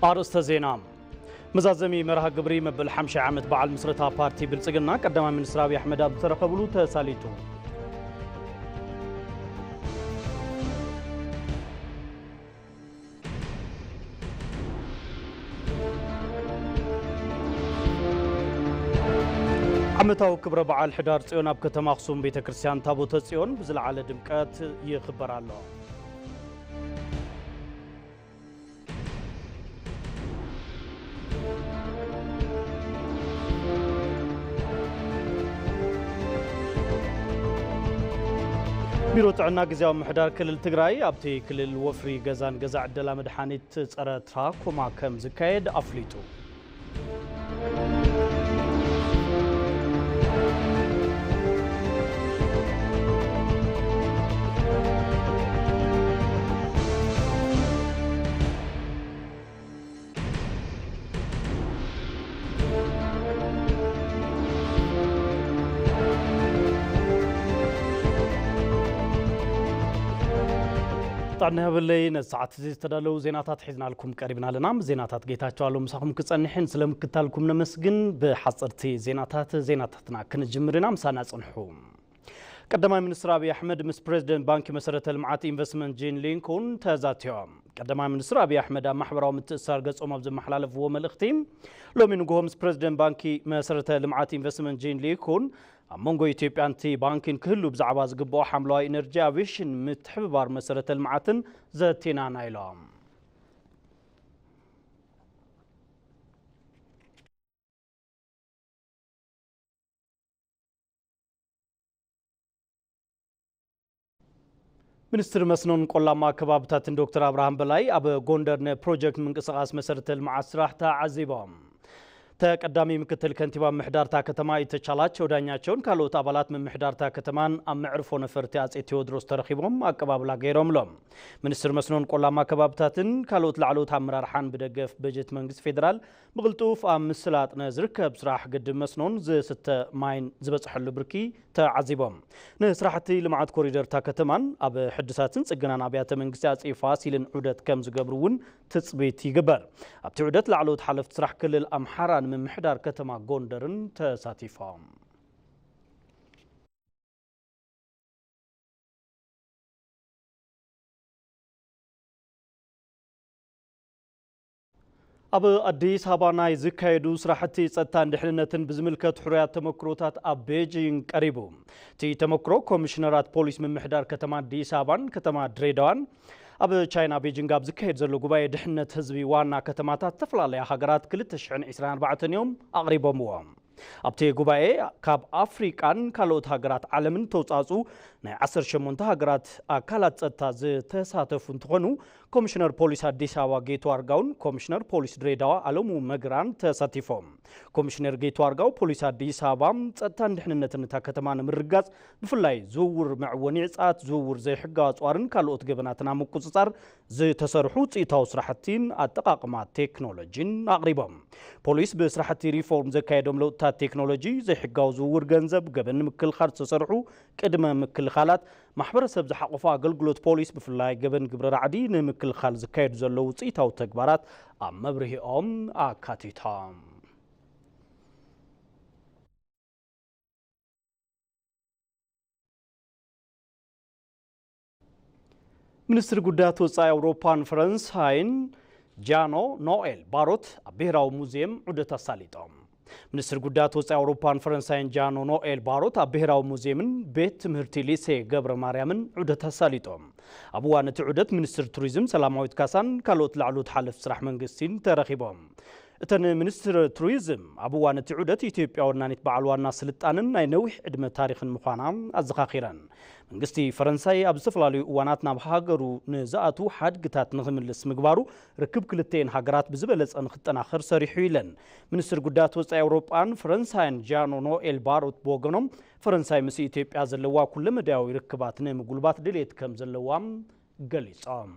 ኣርእስተ ዜና። መዛዘሚ መርሃ ግብሪ መበል ሓምሻይ ዓመት በዓል ምስረታ ፓርቲ ብልጽግና ቀዳማይ ሚኒስትር ኣብይ ኣሕመድ ኣብ ዝተረኸብሉ ተሳሊጡ። ዓመታዊ ክብረ በዓል ሕዳር ጽዮን ኣብ ከተማ ኣኽሱም ቤተ ክርስቲያን ታቦተ ጽዮን ብዝለዓለ ድምቀት ይኽበር ኣሎ። ቢሮ ጥዕና ግዝያዊ ምምሕዳር ክልል ትግራይ ኣብቲ ክልል ወፍሪ ገዛን ገዛ ዕደላ መድሓኒት ጸረ ትራኮማ ከም ዝካየድ ኣፍሊጡ። ጥዕና ይሃበለይ። ነዚ ሰዓት እዚ ዝተዳለዉ ዜናታት ሒዝናልኩም ቀሪብና ኣለና። ምስ ዜናታት ጌታቸው ኣሎ ምሳኹም ክጸንሕን፣ ስለ ምክታልኩም ነመስግን። ብሓጸርቲ ዜናታት ዜናታትና ክንጅምር ኢና። ምሳና ጽንሑ። ቀዳማይ ሚኒስትር ኣብይ ኣሕመድ ምስ ፕሬዚደንት ባንኪ መሰረተ ልምዓት ኢንቨስትመንት ጂን ሊንኩን ተዛቲዮም። ቀዳማይ ሚኒስትር ኣብይ ኣሕመድ ኣብ ማሕበራዊ ምትእስሳር ገጾም ኣብ ዘመሓላለፍዎ መልእኽቲ፣ ሎሚ ንግሆ ምስ ፕሬዚደንት ባንኪ መሰረተ ልምዓት ኢንቨስትመንት ጂን ሊንኩን ኣብ መንጎ ኢትዮጵያን እቲ ባንኪን ክህሉ ብዛዕባ ዝግብኦ ሓምለዋይ ኢነርጂ፣ ኣቪዬሽን፣ ምትሕብባር መሰረተ ልምዓትን ዘቲናና ኢሎም። ሚኒስትር መስኖን ቆላማ ከባብታትን ዶክተር ኣብርሃም በላይ ኣብ ጎንደር ንፕሮጀክት ምንቅስቓስ መሰረተ ልምዓት ስራሕ ተዓዚቦም። ተቀዳሚ ምክትል ከንቲባ ምምሕዳርታ ከተማ ኢተቻላቸው ዳኛቸውን ካልኦት ኣባላት ምምሕዳርታ ከተማን ኣብ መዕርፎ ነፈርቲ ኣጼ ቴዎድሮስ ተረኺቦም ኣቀባብላ ገይሮምሎም። ሚኒስትር መስኖን ቆላማ ከባብታትን ካልኦት ላዕለዎት ኣመራርሓን ብደገፍ በጀት መንግስቲ ፌዴራል ብቕልጡፍ ኣብ ምስላጥ ንዝርከብ ስራሕ ግድብ መስኖን ዝስተ ማይን ዝበፅሐሉ ብርኪ ተዓዚቦም። ንስራሕቲ ልምዓት ኮሪደር እታ ከተማን ኣብ ሕድሳትን ጽገናን ኣብያተ መንግስቲ ኣጼ ፋሲልን ዑደት ከም ዝገብሩ እውን ትጽቢት ይግበር። ኣብቲ ዑደት ላዕለዎት ሓለፍቲ ስራሕ ክልል ኣምሓራን ምምሕዳር ከተማ ጎንደርን ተሳቲፎም። ኣብ ኣዲስ ኣበባ ናይ ዝካየዱ ስራሕቲ ጸጥታን ድሕንነትን ብዝምልከት ሕሩያት ተመክሮታት ኣብ ቤጂንግ ቀሪቡ። እቲ ተመክሮ ኮሚሽነራት ፖሊስ ምምሕዳር ከተማ ኣዲስ ኣበባን ከተማ ድሬዳዋን ኣብ ቻይና ቤጂንግ ኣብ ዝካየድ ዘሎ ጉባኤ ድሕነት ህዝቢ ዋና ከተማታት ዝተፈላለያ ሃገራት ክልተ ሽሕን ዕስራን ኣርባዕተን እዮም ኣቕሪቦምዎ። ኣብቲ ጉባኤ ካብ ኣፍሪቃን ካልኦት ሃገራት ዓለምን ተውጻጹ ናይ ዓሰርተ ሸሞንተ ሃገራት ኣካላት ጸጥታ ዝተሳተፉ እንትኾኑ፣ ኮሚሽነር ፖሊስ ኣዲስ ኣበባ ጌቱ ኣርጋውን ኮሚሽነር ፖሊስ ድሬዳዋ ኣለሙ መግራን ተሳቲፎም። ኮሚሽነር ጌቱ ኣርጋው ፖሊስ ኣዲስ ኣበባ ጸጥታን ድሕንነትን እታ ከተማ ንምርግጋጽ ብፍላይ ዝውውር መዕወኒ ዕጻት፣ ዝውውር ዘይሕጋዊ ኣጽዋርን ካልኦት ገበናትን ኣብ ምቁጽጻር ዝተሰርሑ ውፅኢታዊ ስራሕቲን ኣጠቓቕማ ቴክኖሎጂን ኣቕሪቦም። ፖሊስ ብስራሕቲ ሪፎርም ዘካየዶም ለውጥታት ቴክኖሎጂ፣ ዘይሕጋዊ ዝውውር ገንዘብ፣ ገበን ንምክልኻል ዝተሰርሑ ቅድመ ምክልኻላት፣ ማሕበረሰብ ዝሓቆፈ ኣገልግሎት ፖሊስ ብፍላይ ገበን ግብረ ራዕዲ ንምክልኻል ዝካየዱ ዘለዉ ውፅኢታዊ ተግባራት ኣብ መብርሂኦም ኣካቲቶም። ሚኒስትሪ ጉዳያት ወጻኢ ኣውሮፓን ፈረንሳይን ጃኖ ኖኤል ባሮት ኣብ ብሄራዊ ሙዚየም ዑደት ኣሳሊጦም። ሚኒስትሪ ጉዳያት ወጻኢ ኣውሮፓን ፈረንሳይን ጃኖ ኖኤል ባሮት ኣብ ብሄራዊ ሙዚየምን ቤት ትምህርቲ ሊሴ ገብረ ማርያምን ዑደት ኣሳሊጦም። ኣብ እዋን እቲ ዑደት ሚኒስትር ቱሪዝም ሰላማዊት ካሳን ካልኦት ላዕለዎት ሓለፍቲ ስራሕ መንግስቲን ተረኺቦም። እተን ሚኒስትር ቱሪዝም ኣብ እዋን እቲ ዑደት ኢትዮጵያ ወናኒት በዓል ዋና ስልጣንን ናይ ነዊሕ ዕድመ ታሪኽን ምዃና ኣዘኻኺረን። መንግስቲ ፈረንሳይ ኣብ ዝተፈላለዩ እዋናት ናብ ሃገሩ ንዝኣትዉ ሓድግታት ንኽምልስ ምግባሩ ርክብ ክልተኤን ሃገራት ብዝበለጸ ንኽጠናኸር ሰሪሑ ኢለን። ሚኒስትር ጉዳያት ወጻኢ ኣውሮጳን ፈረንሳይን ጃኖ ኖኤል ባሮት ብወገኖም ፈረንሳይ ምስ ኢትዮጵያ ዘለዋ ኩለመዳያዊ ርክባት ንምጉልባት ድሌት ከም ዘለዋ ገሊጾም።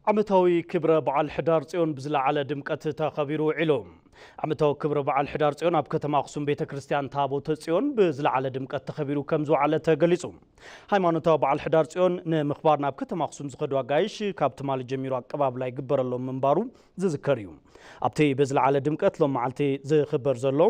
ዓመታዊ ክብረ በዓል ሕዳር ጽዮን ብዝለዓለ ድምቀት ተኸቢሩ ውዒሉ። ዓመታዊ ክብረ በዓል ሕዳር ጽዮን ኣብ ከተማ ኣኽሱም ቤተ ክርስቲያን ታቦተ ጽዮን ብዝለዓለ ድምቀት ተኸቢሩ ከም ዝወዓለ ተገሊጹ። ሃይማኖታዊ በዓል ሕዳር ጽዮን ንምኽባር ናብ ከተማ ኣኽሱም ዝኸዱ ኣጋይሽ ካብ ትማሊ ጀሚሩ ኣቀባብላ ይግበረሎም ምንባሩ ዝዝከር እዩ። ኣብቲ ብዝለዓለ ድምቀት ሎም መዓልቲ ዝኽበር ዘሎ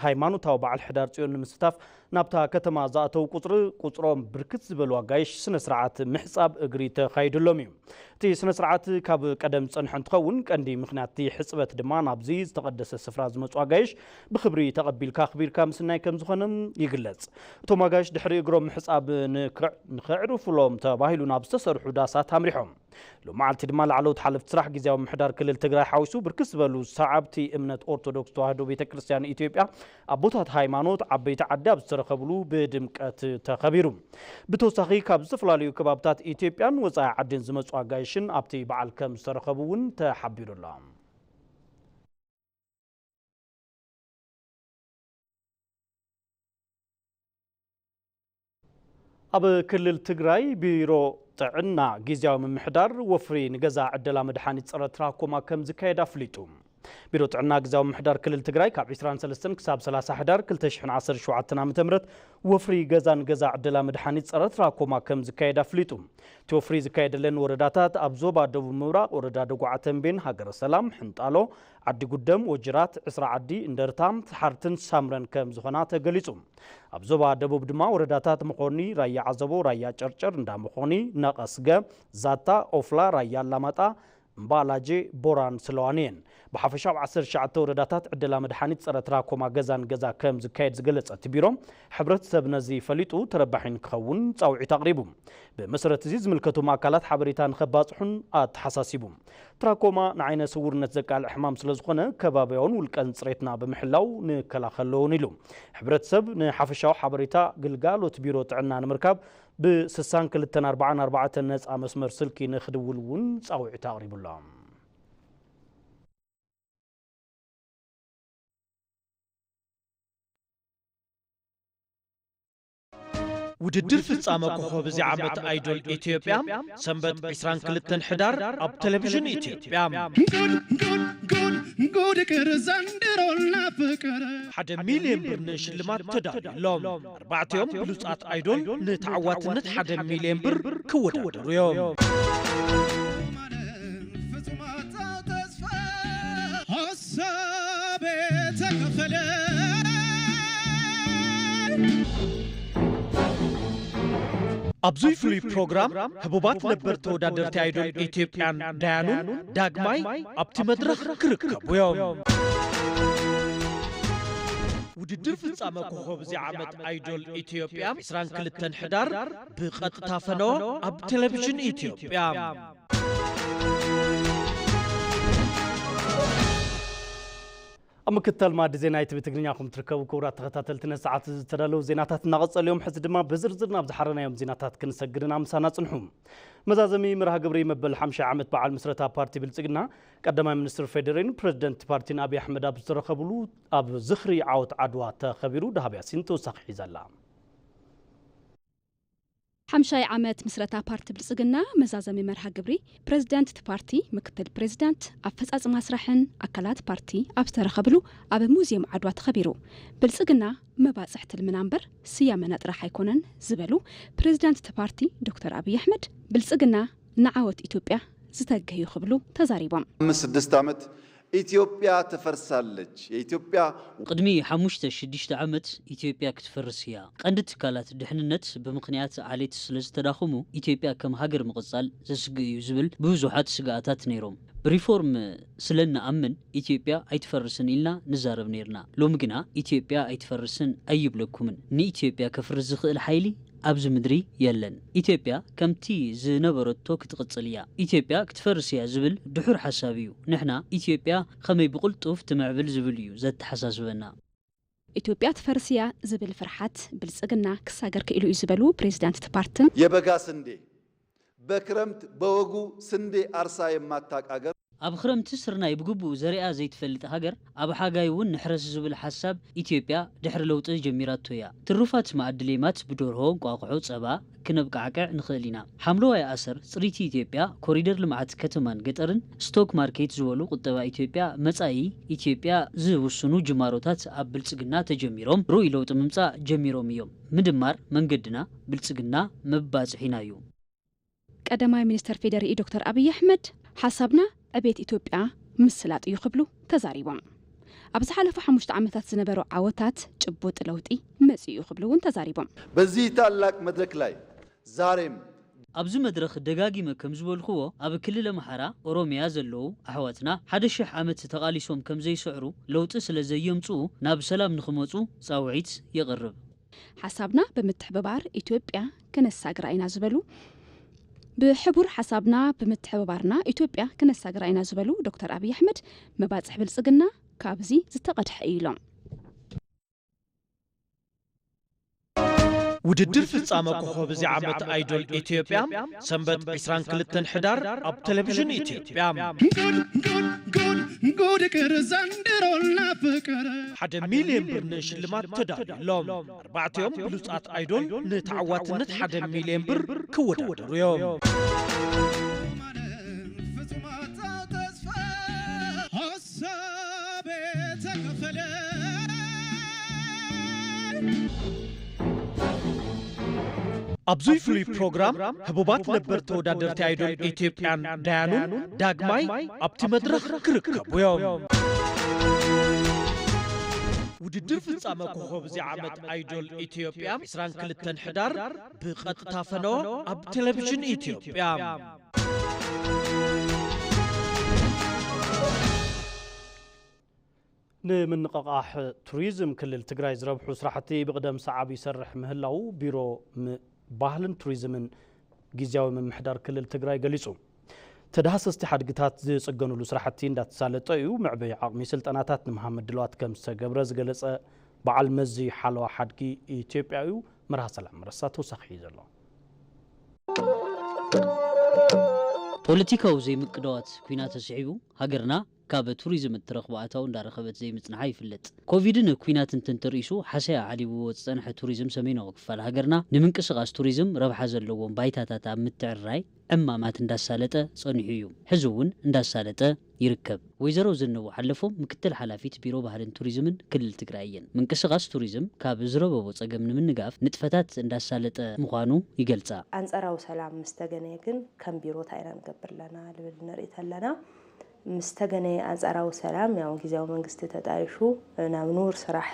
ሃይማኖታዊ በዓል ሕዳር ጽዮን ንምስታፍ ናብታ ከተማ ዝኣተው ቁጽሪ ቁጽሮም ብርክት ዝበሉ ኣጋይሽ ስነ ስርዓት ምሕጻብ እግሪ ተኻይዱሎም እዩ። እቲ ስነ ስርዓት ካብ ቀደም ዝጸንሐ እንትኸውን ቀንዲ ምኽንያት እቲ ሕጽበት ድማ ናብዚ ዝተቐደሰ ስፍራ ዝመጹ ኣጋይሽ ብኽብሪ ተቐቢልካ ኣኽቢርካ ምስናይ ከም ዝኾነ ይግለጽ። እቶም ኣጋይሽ ድሕሪ እግሮም ምሕጻብ ንክዕ- ንክዕርፉሎም ተባሂሉ ናብ ዝተሰርሑ ዳሳት ኣምሪሖም። ሎም መዓልቲ ድማ ላዕለዎት ሓለፍቲ ስራሕ ግዝያዊ ምምሕዳር ክልል ትግራይ ሓዊሱ ብርክት ዝበሉ ሰዓብቲ እምነት ኦርቶዶክስ ተዋህዶ ቤተ ክርስቲያን ኢትዮጵያ ኣቦታት ሃይማኖት ዓበይቲ ዓዲ ኣብ ዝተረኸብሉ ብድምቀት ተኸቢሩ። ብተወሳኺ ካብ ዝተፈላለዩ ከባብታት ኢትዮጵያን ወፃኢ ዓድን ዝመፁ ኣጋይሽን ኣብቲ በዓል ከም ዝተረኸቡ እውን ተሓቢሩ ኣሎ። ኣብ ክልል ትግራይ ቢሮ ጥዕና ግዝያዊ ምምሕዳር ወፍሪ ንገዛ ዕደላ መድሓኒት ጸረ ትራኮማ ከም ዝካየድ ኣፍሊጡ። ቢሮ ጥዕና ግዝያዊ ምምሕዳር ክልል ትግራይ ካብ ዕስራን ሰለስተን ክሳብ ሰላሳ ሕዳር ክልተ ሽሕን ዓሰርተ ሸውዓተን ዓመተ ምህረት ወፍሪ ገዛ ንገዛ ዕደላ መድሓኒት ጸረ ትራኮማ ከም ዝካየድ ኣፍሊጡ። እቲ ወፍሪ ዝካየደለን ወረዳታት ኣብ ዞባ ደቡብ ምብራቕ ወረዳ ደጉዓ ተንቤን፣ ሃገረ ሰላም፣ ሕንጣሎ፣ ዓዲ ጉደም፣ ወጅራት፣ ዕስራ ዓዲ፣ እንደርታ፣ ሰሓርትን ሳምረን ከም ዝኾና ተገሊጹ። ኣብ ዞባ ደቡብ ድማ ወረዳታት መኾኒ፣ ራያ ዓዘቦ፣ ራያ ጨርጨር፣ እንዳ መኾኒ፣ ነቐስገ፣ ዛታ፣ ኦፍላ፣ ራያ ኣላማጣ፣ እምባላጄ፣ ቦራን ስለዋን እየን። ብሓፈሻ ኣብ ዓሰርተ ትሽዓተ ወረዳታት ዕደላ መድሓኒት ጸረ ትራኮማ ገዛ ንገዛ ከም ዝካየድ ዝገለጸ እቲ ቢሮ፣ ሕብረተሰብ ነዚ ፈሊጡ ተረባሒ ንክኸውን ጻውዒት ኣቕሪቡ። ብመሰረት እዚ ዝምልከቶም ኣካላት ሓበሬታ ንኸባጽሑን ኣተሓሳሲቡ። ትራኮማ ንዓይነ ስውርነት ዘቃልዕ ሕማም ስለ ዝኾነ ከባብያውን ውልቀን ጽሬትና ብምሕላው ንከላኸል ኣለዎን ኢሉ። ሕብረተሰብ ንሓፈሻዊ ሓበሬታ ግልጋሎት ቢሮ ጥዕና ንምርካብ ብ ስሳን ክልተን ኣርባዓን ኣርባዕተን ነጻ መስመር ስልኪ ንኽድውል እውን ጻውዒት ኣቕሪቡ ኣሎ። ውድድር ፍጻመ ኮኸብ እዚ ዓመት ኣይዶል ኢትዮጵያ ሰንበት ዕስራን ክልተን ሕዳር ኣብ ቴሌቪዥን ኢትዮጵያ። ጉድ ጉድ ጉድ ጉድ ቅር ዘንድሮና ፍቅር። ሓደ ሚልዮን ብር ንሽልማት ተዳልዩ ኣሎ። ኣርባዕቲኦም ብሉጻት ኣይዶል ንተዓዋትነት ሓደ ሚልዮን ብር ክወዳደሩ እዮም። ፍጹም ኣታ ተስፋ ሐሳቤ ተኸፈለ። ኣብዚ ፍሉይ ፕሮግራም ህቡባት ነበር ተወዳደርቲ ኣይዶል ኢትዮጵያን ዳያኑን ዳግማይ ኣብቲ መድረኽ ክርከቡ እዮም። ውድድር ፍጻመ ኮኸብ እዚ ዓመት ኣይዶል ኢትዮጵያ ዕስራን ክልተን ሕዳር ብቐጥታ ፈነወ ኣብ ቴሌቪዥን ኢትዮጵያ። ኣብ ምክትታል ማዕዲ ዜና ኢቲቪ ትግርኛ ኹም ትርከቡ ክቡራት ተኸታተልቲ፣ ነዚ ሰዓት ዝተዳለዉ ዜናታት እናቐጸሉ እዮም። ሕዚ ድማ ብዝርዝር ናብ ዝሓረናዮም ዜናታት ክንሰግድ ኢና፣ ምሳና ጽንሑ። መዛዘሚ መርሃ ግብሪ መበል ሓምሻይ ዓመት በዓል ምስረታ ፓርቲ ብልጽግና ቀዳማይ ሚኒስትር ፌዴሬን ፕሬዝደንት ፓርቲን ኣብይ ኣሕመድ ኣብ ዝተረኸብሉ ኣብ ዝኽሪ ዓወት ዓድዋ ተኸቢሩ። ደሃብ ያሲን ተወሳኺ ሒዛ ኣላ። ሓምሻይ ዓመት ምስረታ ፓርቲ ብልጽግና መዛዘሚ መርሃ ግብሪ ፕሬዝዳንት እቲ ፓርቲ፣ ምክትል ፕሬዝዳንት፣ ኣፈጻጽማ ስራሕን ኣካላት ፓርቲ ኣብ ዝተረኸብሉ ኣብ ሙዚየም ዓድዋ ተኸቢሩ። ብልጽግና መባጽሕ ትልምና እምበር ስያመና ጥራሕ ኣይኮነን ዝበሉ ፕሬዝዳንት እቲ ፓርቲ ዶክተር ኣብይ ኣሕመድ፣ ብልጽግና ንዓወት ኢትዮጵያ ዝተግህ እዩ ክብሉ ተዛሪቦም። ኣምስት ስድስት ዓመት ኢትዮጵያ ትፈርሳለች። የኢትዮጵያ ቅድሚ ሓሙሽተ ሽዱሽተ ዓመት ኢትዮጵያ ክትፈርስ እያ። ቀንዲ ትካላት ድሕንነት ብምኽንያት ዓሌት ስለ ዝተዳኸሙ ኢትዮጵያ ከም ሃገር ምቕጻል ዘስግእ እዩ ዝብል ብዙሓት ስግኣታት ነይሮም። ብሪፎርም ስለ እንኣምን ኢትዮጵያ ኣይትፈርስን ኢልና ንዛረብ ነይርና። ሎሚ ግና ኢትዮጵያ ኣይትፈርስን ኣይብለኩምን። ንኢትዮጵያ ከፍርስ ዝኽእል ሓይሊ ኣብዚ ምድሪ የለን። ኢትዮጵያ ከምቲ ዝነበረቶ ክትቕጽል እያ። ኢትዮጵያ ክትፈርስ እያ ዝብል ድሑር ሓሳብ እዩ። ንሕና ኢትዮጵያ ኸመይ ብቕልጡፍ ትምዕብል ዝብል እዩ ዘተሓሳስበና። ኢትዮጵያ ትፈርስ እያ ዝብል ፍርሓት ብልጽግና ክሳገር ክኢሉ እዩ ዝበሉ ፕሬዚዳንት እቲ ፓርትን የበጋ ስንዴ በክረምት በወጉ ስንዴ ኣርሳ የማታቅ አገር። ኣብ ኽረምቲ ስርናይ ብግቡእ ዘሪኣ ዘይትፈልጥ ሃገር፣ ኣብ ሓጋይ እውን ንሕረስ ዝብል ሓሳብ ኢትዮጵያ ድሕሪ ለውጢ ጀሚራቶ እያ። ትሩፋት መኣዲ ሌማት ብደርሆ፣ እንቋቑሖ፣ ጸባ ክነብቃዕቅዕ ንኽእል ኢና። ሓምለዋይ ኣሰር፣ ጽሪቲ ኢትዮጵያ፣ ኮሪደር ልምዓት ከተማን ገጠርን፣ ስቶክ ማርኬት ዝበሉ ቁጠባ ኢትዮጵያ፣ መጻኢ ኢትዮጵያ ዝውስኑ ጅማሮታት ኣብ ብልጽግና ተጀሚሮም፣ ርኡይ ለውጢ ምምጻእ ጀሚሮም እዮም። ምድማር መንገድና፣ ብልጽግና መባጽሒና እዩ። ቀዳማይ ሚኒስተር ፌዴሪኢ ዶክተር ኣብይ ኣሕመድ፣ ሓሳብና ዕቤት ኢትዮጵያ ምስላጥ እዩ ክብሉ ተዛሪቦም። ኣብ ዝሓለፉ ሓሙሽተ ዓመታት ዝነበሩ ዓወታት ጭቡጥ ለውጢ መጺኡ እዩ ክብሉ እውን ተዛሪቦም። በዚህ ታላቅ መድረክ ላይ ዛሬም ኣብዚ መድረኽ ደጋጊመ ከም ዝበልክዎ፣ ኣብ ክልል ኣምሓራ፣ ኦሮሚያ ዘለዉ ኣሕዋትና ሓደ ሽሕ ዓመት ተቓሊሶም ከም ዘይስዕሩ፣ ለውጢ ስለ ዘየምጽኡ፣ ናብ ሰላም ንኽመጹ ጻውዒት የቕርብ። ሓሳብና ብምትሕብባር ኢትዮጵያ ከነሳግራ ኢና ዝበሉ ብሕቡር ሓሳብና ብምትሕብባርና ኢትዮጵያ ከነሳግራ ኢና ዝበሉ ዶክተር ኣብይ ኣሕመድ፣ መባፅሕ ብልፅግና ካብዚ ዝተቐድሐ እዩ ኢሎም። ውድድር ፍጻመ ኮኸብ እዚ ዓመት ኣይዶል ኢትዮጵያ ሰንበት ዕስራን ክልተን ሕዳር ኣብ ቴሌቪዥን ኢትዮጵያ። ጉድ ጉድ ጉድ ጉድ ቅር ዘንድሮና ፍቅር ሓደ ሚልዮን ብር ንሽልማት ተዳልዩ ኣሎ። ኣርባዕቲኦም ብሉጻት ኣይዶል ንተዓዋትነት ሓደ ሚልዮን ብር ክወዳደሩ እዮም። ፍጹም ኣጣው ተስፋ ሐሳቤ ተከፈለ። ኣብዚ ፍሉይ ፕሮግራም ህቡባት ነበር ተወዳደርቲ ኣይዶል ኢትዮጵያን ዳያኑን ዳግማይ ኣብቲ መድረኽ ክርከቡ እዮም። ውድድር ፍጻመ ኮኸብ እዚ ዓመት ኣይዶል ኢትዮጵያ ዕስራን ክልተን ሕዳር ብቐጥታ ፈነወ ኣብ ቴሌቪዥን ኢትዮጵያ። ንምንቕቓሕ ቱሪዝም ክልል ትግራይ ዝረብሑ ስራሕቲ ብቕደም ሰዓብ ይሰርሕ ምህላዉ ቢሮ ም- ባህልን ቱሪዝምን ግዝያዊ ምምሕዳር ክልል ትግራይ ገሊፁ። ተዳህሰስቲ ሓድግታት ዝፅገኑሉ ስራሕቲ እንዳተሳለጠ እዩ። መዕበይ ዓቕሚ ስልጠናታት ንምሃብ ምድላዋት ከም ዝተገብረ ዝገለፀ በዓል መዚ ሓለዋ ሓድጊ ኢትዮጵያ እዩ። መርሃ ሰላም ረሳ ተወሳኺ እዩ ዘሎ። ፖለቲካዊ ዘይምቅዳዋት ኲናት ተስዒቡ ሃገርና ካብ ቱሪዝም እትረኽቦ ኣታዊ እንዳረኸበት ዘይምጽንሓ ይፍለጥ። ኮቪድን ኲናትን ተንተርኢሱ ሓሰያ ዓሊብዎ ዝጸንሐ ቱሪዝም ሰሜናዊ ክፋል ሃገርና ንምንቅስቓስ ቱሪዝም ረብሓ ዘለዎም ባይታታት ኣብ ምትዕርራይ ዕማማት እንዳሳለጠ ጸኒሑ እዩ። ሕዚ እውን እንዳሳለጠ ይርከብ። ወይዘሮ ዘነቡ ሓለፎም ምክትል ሓላፊት ቢሮ ባህልን ቱሪዝምን ክልል ትግራይ እየን። ምንቅስቓስ ቱሪዝም ካብ ዝረበቦ ጸገም ንምንጋፍ ንጥፈታት እንዳሳለጠ ምዃኑ ይገልጻ። ኣንጻራዊ ሰላም ምስ ተገነየ ግን ከም ቢሮ እንታይ ኢና ንገብር ኣለና ልብል ንርኢ ተለና ምስ ተገነየ ኣንጻራዊ ሰላም ያው ግዝያዊ መንግስቲ ተጣይሹ ናብ ንቡር ስራሕ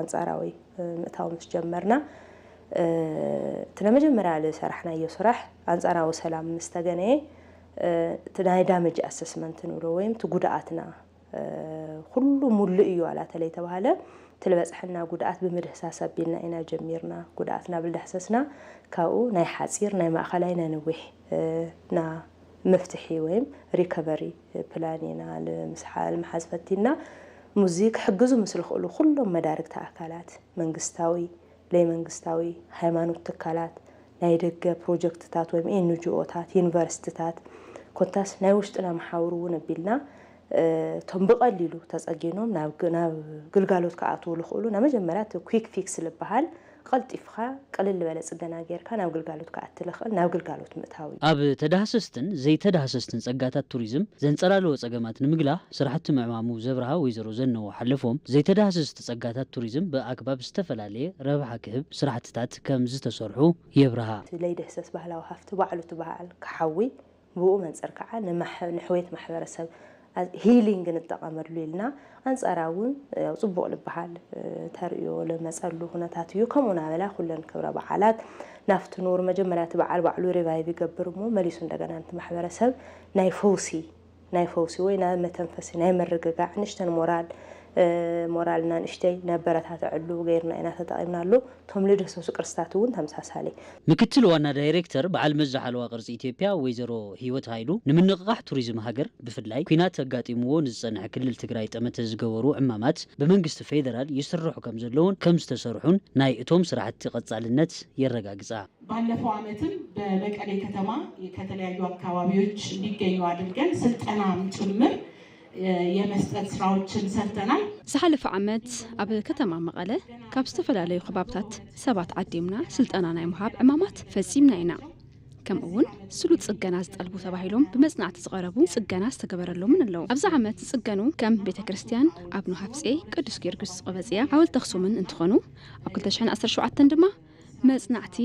ኣንጻራዊ ምእታው ምስ ጀመርና እቲ ናይ መጀመርያ ዝሰራሕናዮ ስራሕ ኣንጻራዊ ሰላም ምስ ተገነየ እቲ ናይ damage assessment ንብሎ ወይም እቲ ጉድኣትና ኩሉ ሙሉእ እዩ ዋላ ተለይተባህለ እቲ ዝበፅሐና ጉድኣት ብምድህሳስ ኣቢልና ኢና ጀሚርና። ጉድኣትና ብልዳህሰስና ካብኡ ናይ ሓፂር ናይ ማእኸላይ ናይ ነዊሕ ና መፍትሒ ወይም recovery plan ኢና ንምሓዝ ፈቲንና። ሙዚ ክሕግዙ ምስ ዝኽእሉ ኩሎም መዳርግቲ ኣካላት መንግስታዊ ለይመንግስታዊ ሃይማኖት ትካላት ናይ ደገ ፕሮጀክትታት ወይም NGO ታት ዩኒቨርስትታት ኮታስ ናይ ውሽጥና መሓውር እውን ኣቢልና እቶም ብቐሊሉ ተፀጊኖም ናብ ናብ ግልጋሎት ክኣትዉ ዝኽእሉ ናይ መጀመርያ እቲ quick fix ዝበሃል ቀልጢፍካ ቅልል ዝበለ ፅገና ጌርካ ናብ ግልጋሎት ክኣቲ ዝኽእል ናብ ግልጋሎት ምእታው እዩ። ኣብ ተዳህሰስትን ዘይተዳህሰስትን ፀጋታት ቱሪዝም ዘንፀላለወ ፀገማት ንምግላህ ስራሕቲ ምዕማሙ ዘብርሃ ወይዘሮ ዘነዎ ሓለፎም ዘይተዳህሰስቲ ፀጋታት ቱሪዝም ብኣግባብ ዝተፈላለየ ረብሓ ክህብ ስራሕትታት ከም ዝተሰርሑ የብርሃ። እቲ ለይድህሰስ ባህላዊ ሃፍቲ ባዕሉ እቲ በዓል ክሓዊ ብኡ መንፅር ከዓ ንሕውየት ማሕበረሰብ healing ንጠቐመሉ ኢልና ኣንፃራ እውን ያው ፅቡቕ ዝበሃል ተርእዮ ለመፀሉ ኩነታት እዩ። ከምኡ ናበላ ኩለን ክብረ በዓላት ናፍቲ ኑር መጀመርያ እቲ በዓል ባዕሉ revive ይገብር እሞ መሊሱ እንደገና ነቲ ማሕበረሰብ ናይ ፈውሲ ናይ ፈውሲ ወይ ናይ መተንፈሲ ናይ ምርግጋዕ ንእሽተን ሞራል ሞራልና ንእሽተይ ነበረታተዐሉ ገይርና ኢና ተጠቒምናሉ። እቶም ልደሰሱ ቅርስታት እውን ተመሳሳሊ። ምክትል ዋና ዳይሬክተር በዓል መዚ ሓለዋ ቅርሲ ኢትዮጵያ ወይዘሮ ህይወት ሃይሉ፣ ንምንቕቓሕ ቱሪዝም ሃገር ብፍላይ ኲናት ኣጋጢምዎ ንዝጸንሐ ክልል ትግራይ ጠመተ ዝገበሩ ዕማማት ብመንግስቲ ፌደራል ይስርሑ ከም ዘለውን ከም ዝተሰርሑን ናይ እቶም ስራሕቲ ቀጻልነት የረጋግጻ። ባለፈው ዓመትም በመቀሌ ከተማ ከተለያዩ አካባቢዎች እንዲገኙ አድርገን ስልጠናም ጭምር የመስጠት ስራዎችን ሰርተናል። ዝሓለፈ ዓመት ኣብ ከተማ መቐለ ካብ ዝተፈላለዩ ከባብታት ሰባት ዓዲምና ስልጠና ናይ ምሃብ ዕማማት ፈጺምና ኢና። ከምኡ እውን ስሉጥ ጽገና ዝጠልቡ ተባሂሎም ብመጽናዕቲ ዝቐረቡ ጽገና ዝተገበረሎምን ኣለዉ። ኣብዚ ዓመት ዝጽገኑ ከም ቤተ ክርስቲያን፣ ኣብ ንሃፍጼ፣ ቅዱስ ጊዮርጊስ ዝቐበጽያ፣ ሓወልቲ ኣኽሱምን እንትኾኑ ኣብ ክልተ ሽሕን ዓሰርተ ሸውዓተን ድማ መጽናዕቲ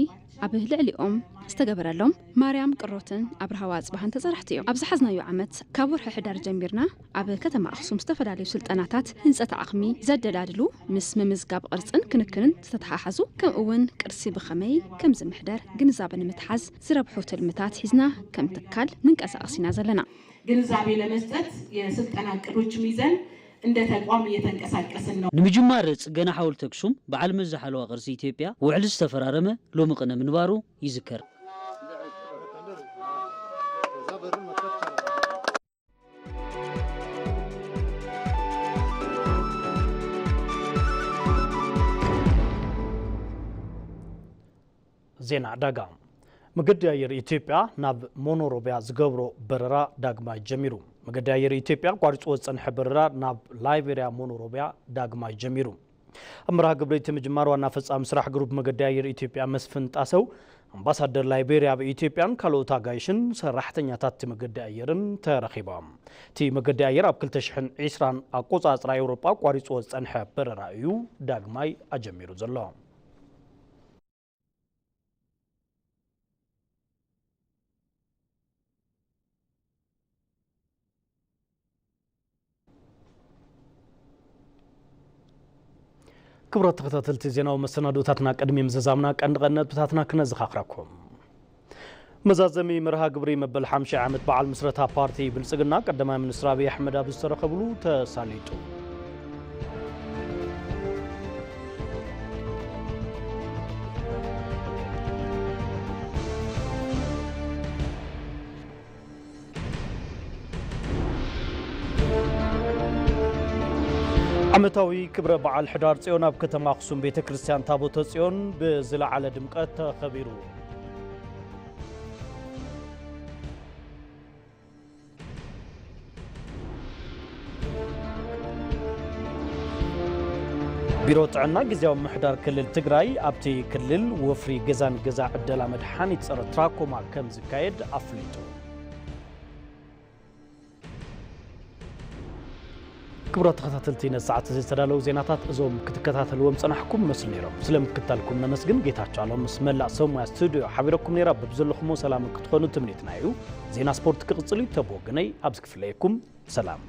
ኣብ ልዕሊኦም ዝተገበረሎም ማርያም ቅሮትን ኣብርሃ ኣጽብሃን ተጻራሕቲ እዮም። ኣብ ዝሓዝናዮ ዓመት ካብ ወርሒ ሕዳር ጀሚርና ኣብ ከተማ ኣኽሱም ዝተፈላለዩ ስልጠናታት ህንጸት ዓቕሚ ዘደላድሉ ምስ ምምዝጋብ ቅርጽን ክንክንን ዝተተሓሓዙ ከምኡ እውን ቅርሲ ብኸመይ ከም ዝምሕደር ግንዛበ ንምትሓዝ ዝረብሑ ትልምታት ሒዝና ከም ትካል ንንቀሳቐስ ኢና ዘለና። ግንዛቤ ለመስጠት የስልጠና እቅዶችም ይዘን እንደ ተቋም እየተንቀሳቀስን ነው። ንምጅማር ጽገና ሓወልቲ ኣክሱም በዓል መዚ ሓለዋ ቅርሲ ኢትዮጵያ ውዕል ዝተፈራረመ ሎሚ ቅነ ምንባሩ ይዝከር። ዜና ዕዳጋ። መገዲ ኣየር ኢትዮጵያ ናብ ሞኖሮቢያ ዝገብሮ በረራ ዳግማይ ጀሚሩ። መገዲ ኣየር ኢትዮጵያ ኣቋሪጽዎ ዝጸንሐ በረራ ናብ ላይቤርያ ሞኖሮቢያ ዳግማይ ጀሚሩ። ኣብ መርሃ ግብሪ እቲ ምጅማር ዋና ፈጻሚ ስራሕ ግሩፕ መገዲ ኣየር ኢትዮጵያ መስፍን ጣሰው፣ ኣምባሳደር ላይቤርያ ኣብ ኢትዮጵያን ካልኦት ኣጋይሽን ሰራሕተኛታት እቲ መገዲ ኣየርን ተረኺቦም። እቲ መገዲ ኣየር ኣብ ክልተ ሽሕን ዕስራን ኣቆጻጽራ ኤውሮጳ ኣቋሪጽዎ ዝጸንሐ በረራ እዩ ዳግማይ ኣጀሚሩ ዘሎ። ክቡራት ተኸታተልቲ ዜናዊ መሰናዶታትና ቅድሚ ምዝዛምና ቀንዲ ቀንዲ ነጥብታትና ክነዘኻኽረኩም። መዛዘሚ መርሃ ግብሪ መበል ሓምሻይ ዓመት በዓል ምስረታ ፓርቲ ብልጽግና ቀዳማይ ሚኒስትር ኣብይ ኣሕመድ ኣብ ዝተረኸብሉ ተሳሊጡ። ዓመታዊ ክብረ በዓል ሕዳር ጽዮን ኣብ ከተማ ኣኽሱም ቤተ ክርስቲያን ታቦተ ጽዮን ብዝለዓለ ድምቀት ተኸቢሩ። ቢሮ ጥዕና ግዝያዊ ምምሕዳር ክልል ትግራይ ኣብቲ ክልል ወፍሪ ገዛን ገዛ ዕደላ መድሓኒት ጸረ ትራኮማ ከም ዝካየድ ኣፍሊጡ። ክቡራት ተኸታተልቲ ነዚ ሰዓት እዚ ዝተዳለዉ ዜናታት እዞም ክትከታተልዎም ጸናሕኩም መስሉ ነይሮም። ስለ ምክትታልኩም ነመስግን። ጌታቸው ኣሎም ምስ መላእ ሰብ ሞያ ስቱድዮ ሓቢረኩም ነይራ። በብዘለኹሞ ሰላም ክትኾኑ ትምኒትና እዩ። ዜና ስፖርት ክቕጽል እዩ። ተብ ወገነይ ኣብዚ ክፍለየኩም። ሰላም።